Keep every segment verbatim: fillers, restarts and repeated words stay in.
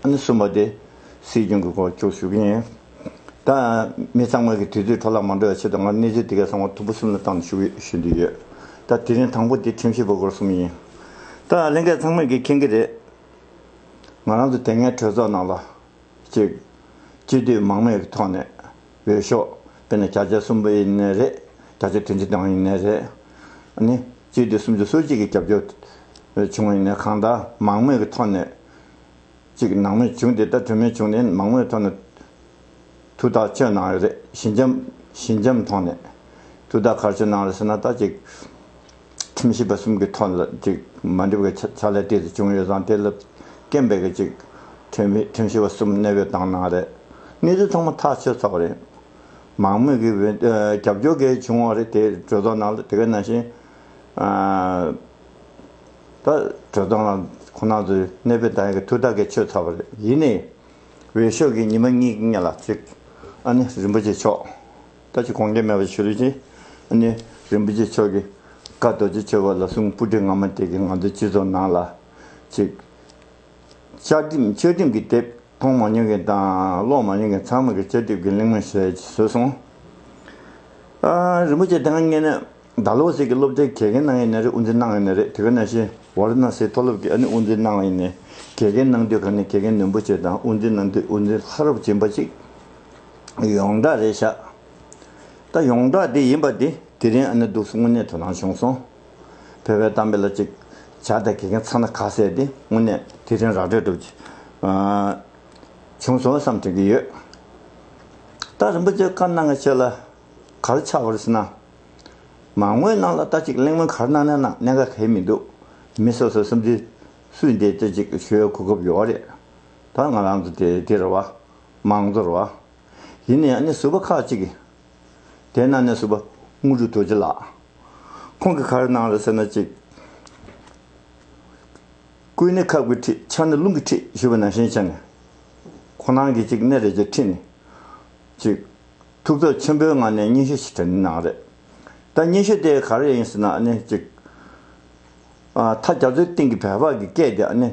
ཨ་ནི་གསུམ་པ་དེ་སྲིད་སྐྱོང་གི་སྐོར་ཅིག་ཞུ་གི་ཡིན། ད་མི་ཚང་མ་གི་དུས་ཚོད་འཕྲོ་བརླག་མ་འགྲོ་བའི་ཆེད་དུ་ང་གནས་ཚུལ་དེ་ག་ཚང་མ་ཐུམ་པ་གསུམ་ལ་བཏང་ནས་ཞུ་ཞུ་འདོད་ཡོད། ད་དེ་རིང་དང་པོ་དེ་ཁྲིམས་ཞིབ་པ་སྐོར་གསུམ་ཡིན། ད་ལྷན་རྒྱས་ཚང་མས་ཀྱིས་མཁྱེན་གྱི་རེད། ང་རང་ཚོ་དེ་སྔའི་གྲོས་ཚོགས་ནང་ལ་གཅིག་སྤྱི་འཐུས་མང་མོས་ཀྱི་ཐོག་ནས་འོས་ཤོག་དཔེར་ན་བརྒྱ་ཆ་གསུམ་པ་ཡིན་ནའི་རེད། བརྒྱ་ཆ་བདུན་ཅུ་དོན་ལྔ་ཡིན་ནའི་རེད། ཨ་ནི་སྤྱི་འཐུས་སུམ་ཅུ་སོ་གཅིག་གི་རྒྱབ་སྐྱོར་བྱུང་བ་ཡིན་ནའི་གང་ལྟར་མང་མོས་ཀྱི་ཐོག་ནས་གཅིག་ནང་མོས་བྱུང་སྟེ། ད་གྲོས་མོལ་བྱུང་ནས་མང་མོས་ཐོག་ནས་ཐུགས་ཐག་གཅོད་གནང་ཡོད་རེད། ཞི་འཇམ་ཞི་འཇམ་ཐོག་ནས་ཐུགས་ཐག་ག་རེ་གཅོད་གནང་རེད་ཟེར་ན། ད་ཅིག་ཁྲིམས་ཞིབ་པ་གསུམ་གྱི་ཐོག་ལ་ཅིག་མ་འགྲིག་པའི་ཕྱག་ཕྱག་ལས་ཏོག་ཙམ་བྱུང་ཡོད་ཙང་། དེ་ལ་རྐྱེན་པས་ཀྱི་ཅིག་ཁྲིམས་ཁྲིམས་ཞིབ་པ་གསུམ་གནས་སྤོས་བཏང་གནང་རེད། གནས་ཚུལ་ཚང་མ་ཐག་ཆོད་ཚར་བ་རེད། མང་མོས་ཀྱི་འོས་ཨ་རྒྱབ་སྐྱོར་གྱི་བྱུང་བ་རེད། དེ་གྲོས་ཚོགས་ནང་ལ་དེ་ག་ནང་བཞིན་ཨ་ད་གྲོས་ཚོགས་ནང་ཁོང་རྣམ་ཚོས་གནས་སྤོས་བཏང་ཡག་གི་ཐུགས་ཐག་གི་ཆོད་ཚར་བ་རེད། ཡིན་ནའི་འོས་ཤོག་གི་ཉི་མ་གཉིས་ཀྱི་སྔོན་ལ་ཅིག་ཨ་ནི་རིན་པོ་ཆེ་མཆོག་ད་ཅིག་དགོངས་འགལ་མེད་པ་ཞུ་རྒྱུ་ཡིན། ཨ་ནི་རིན་པོ་ཆེ་མཆོག་གིས་བཀའ་རྡོ་རྗེ་ཆོས་འཁོར་ལ་གསུང་སྤུ་གྲི་ངར་མ་དེ་གིས་ང་ཚོའི་སྤྱི་ཚོགས་ནང་ལ་ཅིག་བཅའ་ཁྲིམས་བཅའ་ཁྲིམས་ཀྱི་དེབ་མཐོང་མ་མྱོང་མཁན་དང་ཀློག་མ་མྱོང་མཁན་ཚང་མ་གི་བཅའ་ཁྲིམས་ཀྱི་གླེང་མོལ་ཞེས་བཟོས་སོང་། ཨ་རིན་པོ་ཆེ་དེ་སྔ་ངས་ནི་ཌལ་ཧོ་སི་གི་སློབ་གྲྭའི་དགེ་རྒན་གནང་ཡིན་ནི་རེད། དབུ་འཛིན་གནང་ཡིན་ནི་རེད། དེ་ག་ནང་བཞིན་ཝཱ་ར་ཎ་སིའི་མཐོ་སློབ་ཀྱི་ཨ་ནི་དབུ་འཛིན་གནང་བ་ཡིན་ནི། དགེ་རྒན་གནང་དུས་ག་ནས་དགེ་རྒན་རྣོན་པོ་ཅིག་དང་། དབུ་འཛིན་གནང་དུས་དབུ་འཛིན་ལྷ་རབ་ཆེན་པོ་ཅིག་ཡོངས་གྲགས་རེད་ཤག་ད་ཡོངས་གྲགས་དེ་ཡིན་པ་དེ་དེ་རིང་ཨ་ནི་འདུག་སེ་དངོས་གནས་དོ་སྣང་བྱུང་སོང་། བོད་པའི་གཏམ་དཔེ་ལ་ཅིག་བྱ་དང་དགེ་རྒན་ཚང་ན་ཁ་ཟེར་དེ་དངོས་གནས་དེ་རིང་ར་སྤྲོད་གྲུབ་ཅིག་ཨ་བྱུང་སོང་བསམ་དྲན་གྱི་ཡོད། ད་རིན་པོ་ཆེ་བཀའ་གནང་བའི་ཆེད་ལ་ག་རེ་ཆགས་པ་རེད་ཟེར་ན། མང་མོས་ནང་ལ་ད་ཅིག་གླེང་མོལ་ག་རེ་གནང་ན་གནང་། གནད་འགག་གང་ཡང་མི་འདུག་མི་སོ་སོའི་བསམ་ཚུལ་སུས་འདི་ལྟ་ཅིག་ཞུ་བའི་གོ་སྐབས་ཡོད་རེད། ད་ང་རང་ཚོ་དེ་དེ་རེད་བ། མང་གཙོ་རེད་བ། ཡིན་ནའི་ཨ་ནི་ཟུར་པ་ཁག་ཅིག་གིས། དེ་ནང་ནས་ཟུར་པ་དངོས་གྲུབ་རྡོ་རྗེ་ལགས། ཁོང་གིས་ག་རེ་གནང་རེད་ཟེར་ན། ཅིག་སྐུད་ནི་ཁབ་ཀྱིས་ཁྲིད། ཆབ་ནི་རླུང་གིས་ཁྲིད་ཞུས་པ་ནང་བཞིན་བྱས་ནས། ཁོང་རང་གིས་ཅིག་སྣེ་རེ་ཅིག་ཁྲིད་ནས། ཅིག་ཐུགས་འཚབ་ཆེན་པོའི་ངང་ནས་སྙན་ཞུ་ཞིག་དྲན་གནང་རེད། ད་སྙན་ཞུ་དེ་ག་རེ་ཡིན་ཟེར་ན། ཨ་ནི་ཅིག་ཨ་མཐའ་རྒྱ་མཚོའི་གཏིང་གི་བལ་བག་གི་སྐད་དེ་ཨ་ནི།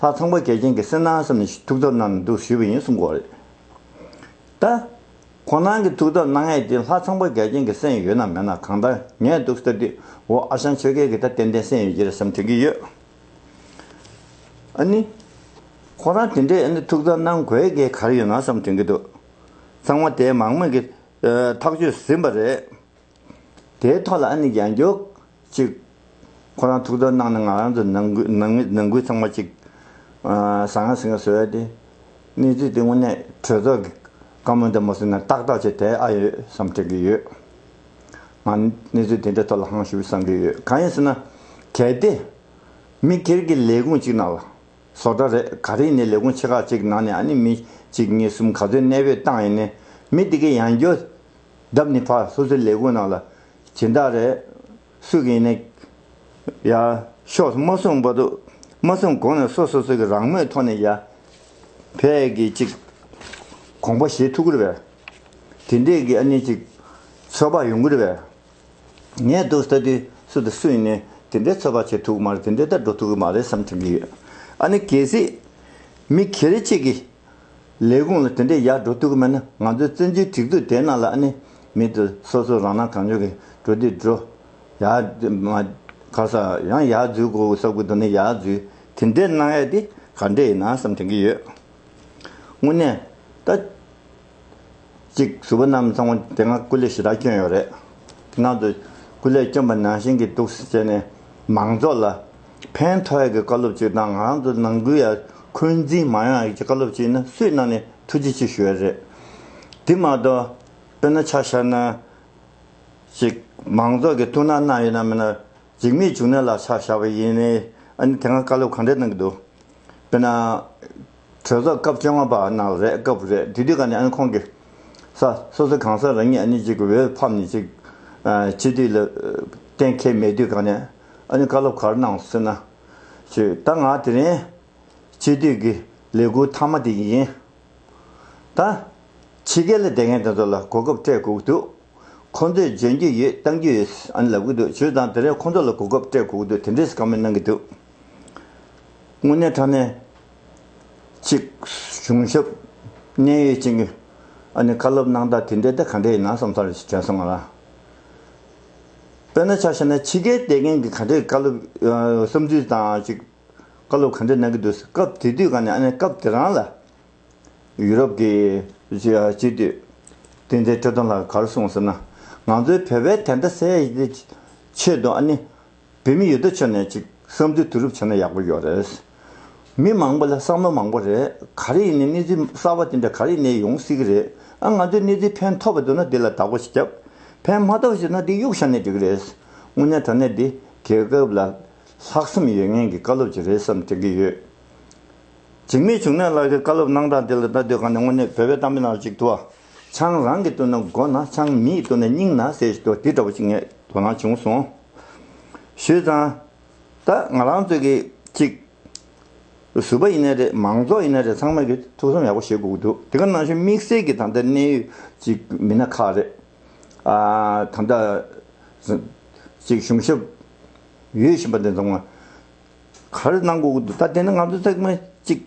ལྷ་ཚངས་པ་བརྒྱ་བྱིན་གྱིས་གསན་གནང་བསམ་ནས་ཐུགས་འཚབ་གནང་ནས་འདུག་ཞུས་པ་ཡིན་གསུང་གི་ཡོད་རེད། ད་ཁོང་རང་གིས་ཐུགས་འཚབ་གནང་ཡས་དེ་ལྷ་ཚངས་པ་བརྒྱ་བྱིན་གྱིས་གསན་ཡོད་ན་མེད་ན། གང་ལྟར་ངས་འདུག་ཟེར་དུས། འོ། ཨ་ཞང་ཆོས་རྒྱལ་གྱིས་ད་ཏན་ཏན་གསན་ཡོད་ཀྱི་རེད་བསམ་དྲན་གྱི་ཡོད། ཨ་ནི་ཁོ་རང་དེ་འདྲའི་ཨ་ནི་ཐུགས་འཚབ་གནང་དགོས་ཀྱི་ག་རེ་ཡོད་ན་བསམ་དྲན་གྱི་འདུག་ཚང་མ་དེ་མང་མོས་ཀྱི་ཨ་ཐག་གཅོད་ཟིན་པ་རེད། དེའི་ཐོག་ལ་ཨ་ནི་ཡང་བསྐྱར་ཅིག་ཁོ་རང་ཐུགས་འཚབ་གནང་ནས། ང་རང་ཚོ་ནང་ཁུལ་ནང་མི་ནང་ཁུལ་ཚང་མ་ཅིག་ཨ་ཟང་ངེ་ཟིང་ངེ་བཟོ་ཡ་དེ། གནས་ཚུལ་དེ་དངོས་གནས་གྲོས་ཚོགས་ཀྱི་བཀའ་མོལ་འདི་མ་ཟིན་ན་ཏག་ཏག་ཅིག་བསྡད་ཨ་ཡོད་བསམ་དྲན་གྱི་ཡོད། ང་གནས་ཚུལ་དེ་འདྲའི་ཐོག་ལ་ཧང་ཞུ་བསམ་གྱི་ཡོད། གང་ཡིན་ཟེར་ན། གལ་ཏེ་མི་སྒེར་གྱི་ལས་ཁུངས་ཅིག་ནང་ལ། བཟོ་གྲྭ་རེད། ག་རེ་ཡིན་ནའི་ལས་ཁུངས་ཆེ་ཁག་ཅིག་ནང་ནས་ཨ་ནི་མི་གཅིག་གཉིས་གསུམ་ག་ཚོད་གནས་སྤོས་བཏང་ཡིན་ནའི། མི་དེ་གས་ཡང་བསྐྱར་བརྡབས་ནས་ཕར་སོ་སོའི་ལས་ཁུངས་ནང་ལ་སྦྱིན་བདག་རེད། སུ་གིས་ཡིན་ནའི་ཡར་ཤོག་མ་སོང་བར་དུ། མ་སོང་གོང་ནས་སོ་སོ་སོ་གི་རང་མོས་ཐོག་ནས་ཡར་ཕེབས་ཀྱི་ཅིག་དགོངས་པ་བཞེས་ཐུབ་ཀྱི་རེད་པས། དེ་འདྲས་ཀྱི་ཨ་ནི་ཅིག་ཚོད་དཔག་ཡོང་གི་རེད་པས། ངས་འདུག་ལྟ་དུས་སུ་དང་སུ་ཡིན་ནའི་དེ་འདྲའི་ཚོད་དཔག་བྱེད་ཐུབ་ཀྱི་མ་རེད། དེ་འདྲའི་ད་འགྲོ་ཐུབ་ཀྱི་མ་རེད་བསམ་དྲན་གྱི་ཡོད། ཨ་ནི་གལ་སྲིད་མི་སྒེར་གཅིག་གི་ལས་ཁུངས་ལ་དེ་འདྲའི་ཡར་འགྲོ་ཐུབ་ཀྱི་མེད་ན། ང་ཚོའི་བཙན་བྱོལ་སྒྲིག་འཛུགས་དེའི་ནང་ལ་ཨ་ནི་མི་དེ་སོ་སོ་རང་སྣང་གང་བྱུང་གིས་འགྲོ་དུས་འགྲོ། ཡར་མ་ག་ས་ཡང་ཡར་འཛུལ་དགོས་བསམ་གྱི་འདུག་ན་ཡར་འཛུལ། དེ་འདྲའི་གནང་ཡས་དེ་ག་འདྲས་ཡིན་ན་བསམ་དྲན་གྱི་ཡོད། དངོས་གནས་ད། གཅིག་ཟུར་པ་རྣམས་ཚང་མ་དེ་སྔ་སྐུ་ལས་ཞེ་དྲག་བསྐྱོན་ཡོད་རེད། དེ་ནང་དུ་སྐུ་ལས་བསྐྱོན་པ་ནང་བཞིན་གྱི་འདུག་སེ་བྱས་ནས་མང་ཚོགས་ལ་ཕན་ཐོགས་ཡག་གི་བཀའ་སློབ་ཅིག་དང་། ང་རང་ཚོ་ནང་ཁུལ་ཡ་འཁོན་འཛིན་མ་ཡོང་ཡག་གི་བཀའ་སློབ་ཅིག་ཡིན་ན་སུས་གནང་ནས་ཐུགས་རྗེ་ཆེ་ཞུ་ཡ་རེད། དེ་མ་གཏོགས་དཔེར་ན་ཆ་བཞག་ན། ཅིག་མང་ཚོགས་ཀྱིས་ཐུགས་སྣང་གནང་ཡོད་ན་མིན་ན། འཇིགས་མེད་འབྱུང་གནས་ལགས་ཆ་བཞག་པ་ཡིན་ནའི་ཨ་ནི་དེ་སྔ་བཀའ་སློབ་ག་འདྲས་གནང་གི་འདུག་དཔེར་ན། གྲོས་ཚོགས་སྐབས་བཅོ་ལྔ་པ་ནང་རེད། སྐབས་རེད། དེ་དུས་ག་ནས་ཨ་ནི་ཁོང་གིས་ས་སོ་སོ་གང་ཟག་རང་ཉིད་ཨ་ནི་ཅིག་འོས་ཕམ་ནས་ཅིག་ཨ་སྤྱི་འཐུས་ལ་གཏན་འཁེལ་མེད་དུས་ག་ནས་ཨ་ནི་བཀའ་སློབ་ག་རེ་གནང་ཟེར་ན། ཅིག་ད་ང་དེ་རིང་སྤྱི་འཐུས་ཀྱི་ལས་འཁུར་མཐའ་མ་དེ་ཡིན། ད་ཕྱི་རྒྱལ་ལ་བསྡད་མཁན་དེ་ཚོ་ལ་གོ་སྐབས་སྤྲད་དགོས་ཀྱི་འདུག་ཁོ་ཚོས་འཇོན་རྒྱུ་ཡོད། གཏང་རྒྱུ་ཡོད་ཨ་ནི་ལབ་ཀྱི་འདུག་བྱས་ཙང་དེ་རིང་ཁོ་ཚོ་ལ་གོ་སྐབས་སྤྲད་དགོས་ཀྱི་འདུག་དེ་འདྲས་བཀའ་མོལ་གནང་གི་འདུག་དངོས་གནས་དྲང་གནས། གཅིག་གཞུང་ཞབས་གནད་ཡོད་ཅན་གྱི་ཨ་ནི་བཀའ་སློབ་གནང་སྟངས་དེ་འདྲ་ད་ག་འདྲ་ཡིན་ན་བསམ་ས་རེ་དྲན་སོང་ང་ལ། དཔེར་ན་ཆ་བཞག་ན་ཕྱི་རྒྱལ་བསྡད་མཁན་གྱི་ག་འདྲའི་བཀའ་སློབ་བསམ་ཚུལ་དང་གཅིག་བཀའ་སློབ་ག་འདྲ་གནང་གི་འདུག་སྐབས་དེ་དུས་ག་ནས་ཨ་ནི་སྐབས་དེ་རང་ལ། ཡུ་རོབ་ཀྱི་སྤྱི་འཐུས་བསྟན་འཛིན་ཁྲི་སྟོན་ལགས་ག་རེ་གསུངས་ཟེར་ན། ང་ཚོའི་བོད་པའི་དོན་དག་སེལ་ཡག་གི་ཆེད་དུ་ཨ་ནི་བོད་མི་ཡོད་དོ་ཅོག་ནས་ཅིག་བསམ་ཚུལ་བསྡུ་རུབ་བྱས་ན་ཡག་པོ་ཡོད་རེད། མི་མང་པོ་ལ་བསམ་བློ་མང་པོ་རེད། ག་རེ་ཡིན་ནའི་གནས་ཚུལ་གསར་པ་དེ་འདྲ་ག་རེ་ཡིན་ནའི་ཡོང་སྲིད་ཀྱི་རེད། ཨ་ང་ཚོའི་གནས་ཚུལ་ཕན་ཐོགས་པ་འདུག་ན་དེ་ལ་བདག་པོ་ཞིག་བརྒྱབ། ཕན་མ་ཐོགས་པ་ཞིག་ན་དེ་གཡུག་བཞག་ནས་འགྲིག་གི་རེད། དངོས་གནས་དྲང་གནས་འདི་རྒྱལ་ཁབ་ལ་ལྷག་བསམ་ཡོད་མཁན་གྱི་བཀའ་སློབ་ཅིག་རེད་བསམ་དྲན་གྱི་ཡོད། འཇིགས་མེད་འབྱུང་གནས་ལགས་ཀྱི་བཀའ་སློབ་གནང་སྟངས་དེ་ལ་ལྟ་དུས་གང་ནས་དངོས་གནས་བོད་པའི་གཏམ་དཔེ་ནང་གཅིག་འདུག་བ། ཆང་རང་གིས་བཏུང་ན་མགོ་ན། ཆང་མི་ཡིས་བཏུང་ན་སྙིང་ན་ཟེར་ཞིག་འདུག་དེ་འདྲ་བོ་ཅིག་ངས་དོ་སྣང་བྱུང་སོང་། ཞུས་ཙང་། ད་ང་རང་ཚོ་གི་གཅིག་ཟུར་པ་ཡིན་ནའི་རེད། མང་ཚོགས་ཡིན་ནའི་རེད། ཚང་མས་ཀྱི་ཐུགས་བསམ་ཡག་པོ་བཞེས་དགོས་ཀྱི་འདུག་དེ་ག་ནང་བཞིན་དམིགས་བསལ་གྱི་ད་ལྟ་གནད་ཡོད་ཅིག་མི་སྣ་ཁག་རེད། ཨ་ད་ལྟ་ཅིག་གཞུང་ཞབས་ཡོད་བཞིན་པ་དེ་ཚང་མ་ག་རེ་གནང་དགོས་ཀྱི་འདུག་ད་དེ་ནི་ང་ཚོ་ཚང་མ་ཅིག་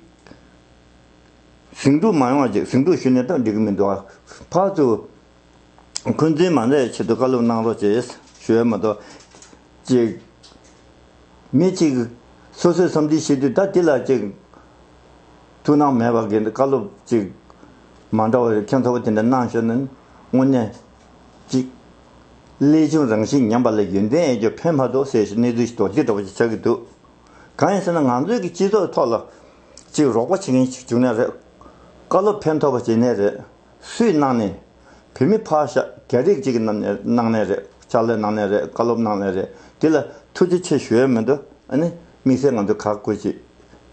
ཟིང་འཁྲུག་མ་ཡོང་བ་ཅིག་ཟིང་འཁྲུག་ཞུས་ནས་ད་འགྲིག་གི་མི་འདུག་ཕར་ཚུར་འཁོན་འཛིན་མ་བྱེད་ཆེད་དུ་བཀའ་སློབ་གནང་རོགས་བྱེད་ཞུ་ཡ་མ་གཏོགས། ཅིག་མི་གཅིག་གིས་སོ་སོའི་བསམ་ཚུལ་བཤད་དུས་ད་དེ་ལ་ཅིག་ཐུགས་སྣང་མེད་པ་གི་བཀའ་སློབ་ཅིག་མ་འདྲ་བ་ཁྱད་མཚར་པོ་དེ་འདྲ་གནང་ཤོར་ན་དངོས་གནས་ཅིག་ཀླད་ཆུང་རང་བཞིན་ཉམས་པ་ལ་ཡོན་ཏན་ཡོད་རྒྱུ་ཕན་མ་ཐོགས་ཟེར་ཞིག་གནས་ཚུལ་ཞིག་འདུག་འདི་འདྲ་བ་ཞིག་ཆགས་ཀྱི་འདུག་གང་ཡིན་ཟེར་ན་ང་ཚོའི་གི་སྤྱི་ཚོགས་ཐོག་ལ་ཅིག་རོགས་པ་བྱེད་མཁན་ཞིག་བྱུང་ནའི་རེད། བཀའ་སློབ་ཕན་ཐོགས་པ་བྱེད་ནའི་རེད། སུས་གནང་ནས། བོད་མི་ཕར་བཞག་རྒྱ་རིགས་གཅིག་གིས་གནང་ནས་གནང་ནའི་རེད། ཕྱག་ལས་གནང་ནའི་རེད། བཀའ་སློབ་གནང་ནའི་རེད། དེ་ལ་ཐུགས་རྗེ་ཆེ་ཞུ་ཡ་མི་འདུག་ཨ་ནི་དམིགས་བསལ་ང་ཚོ་ག་དགོས་ཅིག་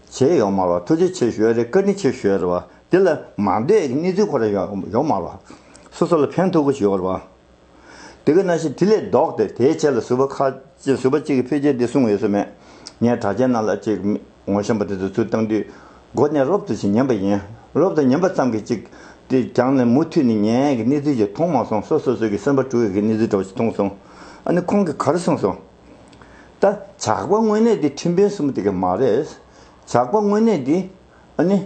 བྱས་ཡོད་མ་རེད་བ། ཐུགས་རྗེ་ཆེ་ཞུ་ཡ་རེད། བཀའ་དྲིན་ཆེ་ཞུ་ཡ་རེད་བ། དེ་ལ་མ་འདོད་ཀྱི་གནས་ཚུལ་ཁོ་རང་ཡོད་ཡོད་མ་རེད་བ། སོ་སོ་ལ་ཕན་ཐོགས་ཀྱི་ཞིག་ཡོད་རེད་བ། དེ་ག་ནང་བཞིན་དེ་ལས་ལྡོག་སྟེ་དེའི་ཆེད་ལ་ཟུར་པ་ཁ་ཅིག་ཟུར་པ་གཅིག་གིས་ཕལ་ཆེར་འདི་གསུངས་ཡོད་ས་མེད། ངས་དྲ་རྒྱའི་ནང་ལ་ཅིག་ངོ་ཤེས་པ་དེ་ཚོ་ཚུར་བཏང་དུས་མགོ་ནས་རོབ་ཙམ་ཞིག་ཉན་པ་ཡིན། རོབ་ཙམ་ཉན་པ་ཙམ་གྱིས་ཅིག་དེ་རྒྱང་ནས་མུ་མཐུད་ནས་ཉན་ཡས་ཀྱི་གནས་ཚུལ་ཅིག་མཐོང་མ་སོང་། སོ་སོ་སོ་གི་སེམས་པ་དཀྲུག་ཡས་ཀྱི་གནས་ཚུལ་འདྲ་བོ་ཞིག་མཐོང་སོང་། ཨ་ནི་ཁོང་གིས་ག་རེ་གསུངས་སོང་། ད་ཇག་པ་དངོས་གནས་དེ་ཁྲིམས་དཔོན་གསུམ་པོ་དེ་ག་མ་རེད། ཇག་པ་དངོས་གནས་དེ་ཨ་ནི།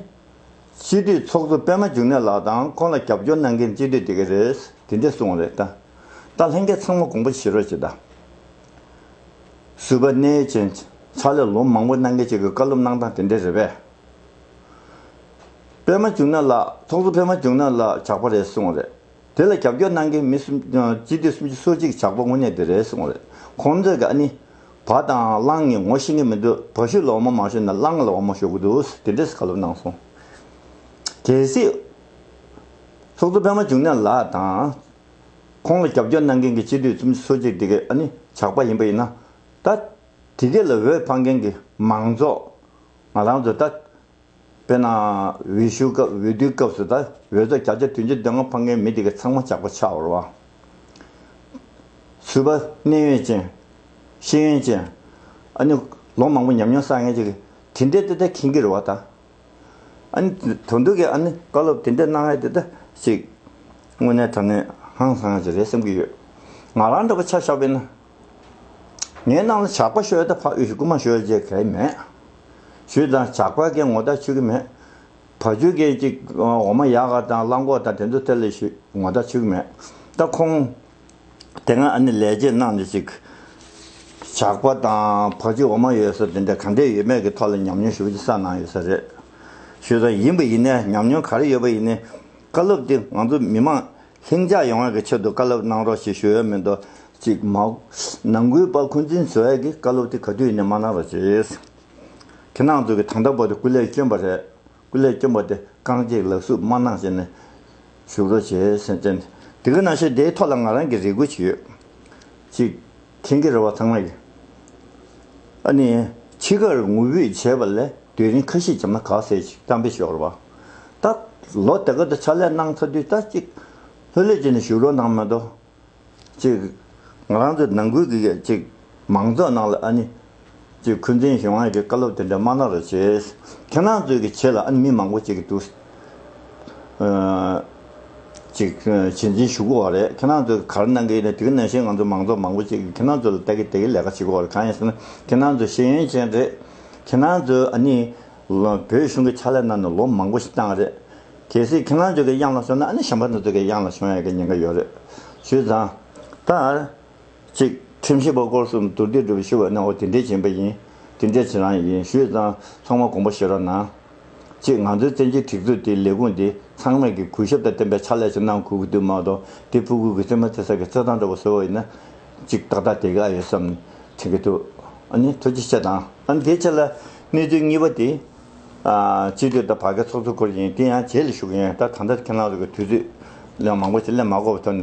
སྤྱི་འཐུས་ཚོགས་གཙོ་པད་མ་འབྱུང་གནས་ལགས་དང་ཁོང་ལ་རྒྱབ་སྐྱོར་གནང་མཁན་སྤྱི་འཐུས་དེ་ག་རེད། དེ་འདྲས་གསུངས་རེད་ད། ད་ལྷན་རྒྱས་ཚང་མ་དགོངས་པ་བཞེས་རོགས་བྱེད་ད། ཟུར་པ་གནད་ཡོད་ཅན་ཕྱག་ལས་ལོ་མང་པོ་གནང་མཁན་ཅིག་གི་བཀའ་སློབ་གནང་སྟངས་དེ་འདྲས་རེད་པས། པད་མ་འབྱུང་གནས་ལགས། ཚོགས་གཙོ་པད་མ་འབྱུང་གནས་ལགས་ཇག་པ་རེད་གསུངས་རེད། དེ་ལ་རྒྱབ་སྐྱོར་གནང་མཁན་མི་སུམ་སྤྱི་འཐུས་སུམ་ཅུ་སོ་གཅིག་ཇག་པ་དངོས་གནས་དེ་རེད་གསུངས་རེད། ཁོང་ཚོས་ཀྱི་ཨ་ནི། བ་དང་གླང་གཉིས་ངོ་ཤེས་ཀྱི་མི་འདུག་བ་ཤུ་ལ་འོ་མ་མ་ཤོར་ན་གླང་ལ་འོ་མ་ཤོར་གྱི་འདུག་དེ་འདྲས་བཀའ་སློབ་གནང་སོང་། གལ་སྲིད། ཚོགས་གཙོ་པད་མ་འབྱུང་གནས་ལགས་དང་། ཁོང་ལ་རྒྱབ་སྐྱོར་གནང་མཁན་གྱི་སྤྱི་འཐུས་སུམ་ཅུ་སོ་གཅིག་དེ་གས་ཨ་ནི་ཇག་པ་ཡིན་པ་ཡིན་ན། ད། དེ་གས་ལ་འོས་འཕང་མཁན་གྱི་མང་ཚོགས། ང་རང་ཚོ་ད། དཔེར་ན་འོས་ཤོག་སྐབས་འོས་བསྡུའི་སྐབས་སུ་ད་འོས་ཚོགས་བརྒྱ་ཆ་བདུན་ཅུ་དོན་ལྔ་འཕང་མཁན་མི་དེ་ག་ཚང་མ་ཇག་པ་ཆགས་པ་རེད་བ། ཟུར་པ་གནད་ཡོད་ཅན། ཤེས་ཡོན་ཅན། ཨ་ནི་ལོ་མང་པོ་ཉམས་མྱོང་བསགས་མཁན་ཅིག་དེ་འདྲའི་ཏོག་ཙམ་མཁྱེན་གྱི་རེད་བ་ད། ཨ་ནི་དོན་དུ་གི་ཨ་ནི་བཀའ་སློབ་དེ་འདྲ་གནང་ཡ་དེ་ད་ཅིག་དངོས་གནས་དྲང་གནས་ཧང་སང་ཡ་ཅིག་རེད་བསམ་གྱི་ཡོད། ང་རང་འདྲ་པོ་ཆ་བཞག་པ་ཡིན་ན། ངའི་ནང་ལ་ཇག་པ་ཤོར་ཡ་ད་ཕ་ཡུལ་ཞིག་རྐུ་མ་ཤོར་ཡ་ཅིག་གང་ཡང་མེད། ཞུས་ཙང་ཇག་པ་གས་ངོ་རྟགས་ཆོད་ཀྱི་མེད། བ་ཕྱུགས་ཀྱི་ཅིག་འོ་མ་ཡག་ག་དང་གླང་གོག་དང་དེ་ཚོ་ཐད་ལ་ཞུ་ངོ་རྟགས་ཆོད་ཀྱི་མེད། ད་ཁོང་དེ་སྔ་ཨ་ནི་ལས་བྱེད་གནང་ནས་ཅིག་ཇག་པ་དང་བ་ཕྱུགས་འོ་མ་ཡོད་ས་དེ་འདྲ་ག་འདྲས་ཡོད་མེད་ཀྱི་ཐོག་ལ་ཉམས་མྱོང་ཞེ་པོ་ཅིག་བསགས་གནང་ཡོད་ས་རེད། ཞུས་ཙང་ཡིན་པ་ཡིན་ནའི་ཉམས་མྱོང་ག་རེ་ཡོད་པ་ཡིན་ནའི་བཀའ་སློབ་དེ་ང་ཚོ་མི་མང་ལྷིང་འཇགས་ཡོང་ཡག་གི་ཆེད་དུ་བཀའ་སློབ་གནང་རོགས་ཞེས་ཞུ་ཡ་མེད་དོ། ཅིག་མ་ནང་ཁུལ་པ་འཁོན་འཛིན་བཟོ་ཡག་གི་བཀའ་སློབ་དེ་ག་དུས་ཡིན་ནའི་མ་གནང་རོགས་བྱེད། ཁྱེད་རང་ཚོ་གི་ད་ལྟ་བར་དུ་སྐུ་ལས་བསྐྱོན་པ་རེད། སྐུ་ལས་བསྐྱོན་པ་དེ་རྐང་རྗེས་ལག་སུབ་མ་གནང་བྱས་ནས་བཞུགས་རོགས་བྱེད་ཟེར་ཏེ། དེ་ག་ནང་བཞིན་དེའི་ཐོག་ལ་ང་རང་གི་རེ་སྐུལ་ཅིག་ཡོད། ཅིག་མཁྱེན་གྱི་རེད་བ་ཚང་མ་གི། ཨ་ནི་འཆི་ཁར་ངུ་འབོད་བྱས་པ་ལས་དུས་རིང་ཁ་ཤས་བྱས་ན་དགའ་ཟེར་ཅིག་གཏམ་དཔེ་ཞིག་ཡོད་རེད་བ། ད་ལོ་དེ་ག་དུ་ཕྱག་ལས་གནང་ཚར་དུས་ད་ཅིག་ལྷོད་ལྷོད་བྱས་ནས་བཞུགས་རོགས་གནང་མ་གཏོགས། ཅིག་ང་རང་ཚོའི་ནང་ཁུལ་གྱི་ཅིག་མང་ཚོགས་ནང་ལ་ཨ་ནི་ཅིག་འཁོན་འཛིན་ཡོང་ཡག་གི་བཀའ་སློབ་དེ་འདྲ་མ་གནང་རོགས་བྱེད། ཁྱེད་རང་ཚོའི་གི་ཆེད་ལ་ཨ་ནི་མི་མང་པོ་ཅིག་གི་འདུག་ཨ་ཅིག་ཨ་གཅེས་འཛིན་ཞུ་གི་ཡོད་རེད། ཁྱེད་རང་ཚོས་ག་རེ་གནང་གི་ཡིན་ན་དེ་ག་ནང་བཞིན་ང་ཚོ་མང་ཚོགས་མང་པོ་ཅིག་གིས་ཁྱེད་རང་ཚོ་ལ་ལྟ་གི་དེ་གི་ལས་ཀ་བྱེད་ཀྱི་ཡོད་རེད། གང་ཡིན་ཟེར་ན་ཁྱེད་རང་ཚོ་ཤེས་ཡོན་ཅན་རེད། ཁྱེད་རང་ཚོས་ཨ་ནི་ ལ་བོད་གཞུང་གི་ཕྱག་ལས་གནང་ནས་ལོ་མང་པོ་ཞིག་བཏང་རེད། གལ་སྲིད་ཁྱེད་རང་ཚོ་གི་གཡང་ལ་ཤོར་ན་ཨ་ནི་གཞན་པ་ཚོ་གི་གཡང་ལ་ཤོར་ཡ་གི་ཉེན་ཁ་ཡོད་རེད། ཞུས་ཙང་། ད་ཅིག་ཁྲིམས་ཞིབ་པ་སྐོར་གསུམ་མདོར་བསྡུས་འདྲ་པོ་ཞུ་བ་ན། འོ་དེ་འདྲས་བྱེད་པ་ཡིན། དེ་འདྲས་བྱེད་རང་ཡིན་ཞུས་ཙང་། ཚང་མ་དགོངས་པ་བཞེས་རོགས་གནང་། ཅིག་ང་ཚོའི་བཙན་བྱོལ་སྒྲིག་འཛུགས་དེའི་ལས་ཁུངས་དེ་ཚང་མས་ཀྱི་གུས་ཞབས་དང་ལྡན་པའི་ཕྱག་ལས་ཅིག་གནང་དགོས་ཀྱི་འདུག་མ་གཏོགས། དེ་ཕྲུ་གུ་གི་རྩེད་མ་རྩེ་ས་གི་རྩེད་ཐང་འདྲ་པོ་བཟོས་པ་ཡིན་ན་ཅིག་ཏག་ཏག་བསྡད་ཀྱི་ཨ་ཡོད་བསམ་ནས་དྲན་གྱི་འདུག་ཨ་ནི་ཐུགས་རྗེ་ཆེ་དང་། ཨ་ནི་དེའི་ཆེད་ལ་གནས་ཚུལ་གཉིས་པ་དེ། ཨ། སྤྱི་འཐུས་དང་བར་བརྒལ་ཚོགས་གཙོ་སྐོར་ཡིན། དེ་ཡང་རྗེས་ལ་ཞུ་གི་ཡིན། ད་ད་ལྟ་ཁྱེད་རང་ཚོ་གི་དུས་ཚོད་ལ་མང་པོ་ཞིག་སླེབས་མ་དགོས་པའི་ཐོག་ནས།